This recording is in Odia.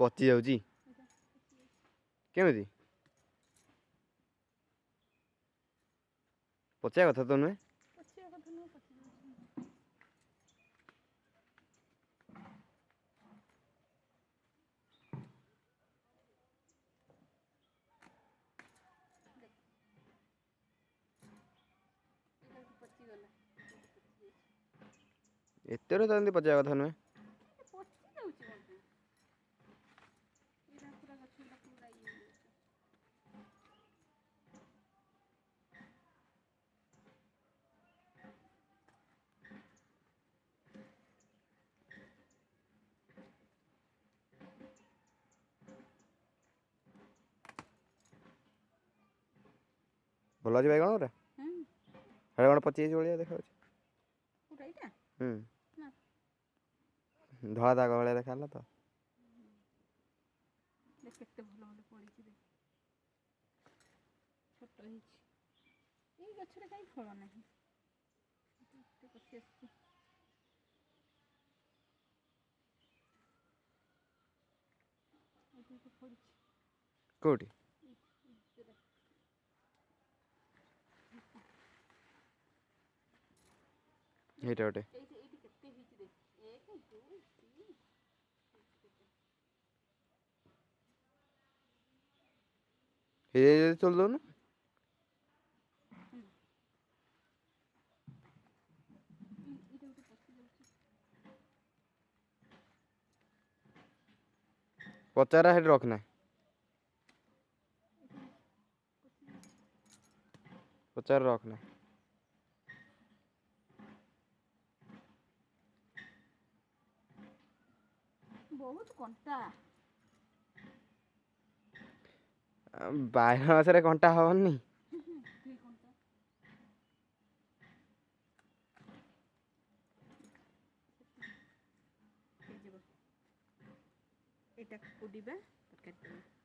ପଚି ଯାଉଛି କେମିତି? ପଚିବା କଥା ତ ନୁହେଁ। ପଚିବା କଥା ନୁହେଁ, ପଚି ଯାଉଛି। ଦେଖ, ଏଇଟା ଗୋଟେ ପଚିଗଲା, ଏଇଟା ପଚି ଯାଇଛି। ଏତେରେ ତ ଏମିତି ପଚିବା କଥା ନୁହେଁ। ଏଇଟା ପଚି ଯାଉଛି କ'ଣ ପାଇଁ? ଏଇଟା ପୁରା ଗଛ ଗୁଡ଼ା ପୁରା ଇଏ ହେଇଯାଉଛି। ଭଲ ଅଛି ବାଇଗଣ ଗୁରା। ହୁଁ। ହେଟା କ'ଣ ପଚିଯାଇଛି ଭଳିଆ ଦେଖାଯାଉଛି। କୋଉଟା, ଏଇଟା? ହୁଁ। ନା। ଧଳା ଦାଗ ଭଳିଆ ଦେଖାଗଲା ତ। ଦେଖ, କେତେ ଭଲ ଭଲ ପଡ଼ିଛି ଦେଖ। ଛୋଟ ହେଇଛି। ଏଇ ଗଛରେ କାହିଁ ଫଳ ନାହିଁ? ଏତେ ପଚି ଆସିଛି। ଏଇଠି ଗୋଟେ ଫଳିଛି। କୋଉଠି? ଏଇ ଭିତରେ। ଏଇଟା ଗୋଟେ। ଏଇଠି କେତେ ହେଇଛି ଦେଖ, ଏକ, ଦୁଇ, ତିନି, ହେଇଛି କେତେ। ହେଇଯାଇଛି ଯଦି ତୋଳି ଦଉନୁ। ହୁଁ। ଏଇଟା ଗୋଟେ ପଚି ଯାଉଛି। ପଚାରା ସେଠି ରଖନା। ଏଇଟା ପଚି ଯାଉଛି। ପଚାର ରଖନା। ବହୁତ କଣ୍ଟା। ବାଇଗଣ ଗଛରେ କଣ୍ଟା ହବନି? ଏତେ କଣ୍ଟା ହେଇଯିବ। ଏଇଟା ପୋଡ଼ିବା, ତରକାରୀ କରିବା।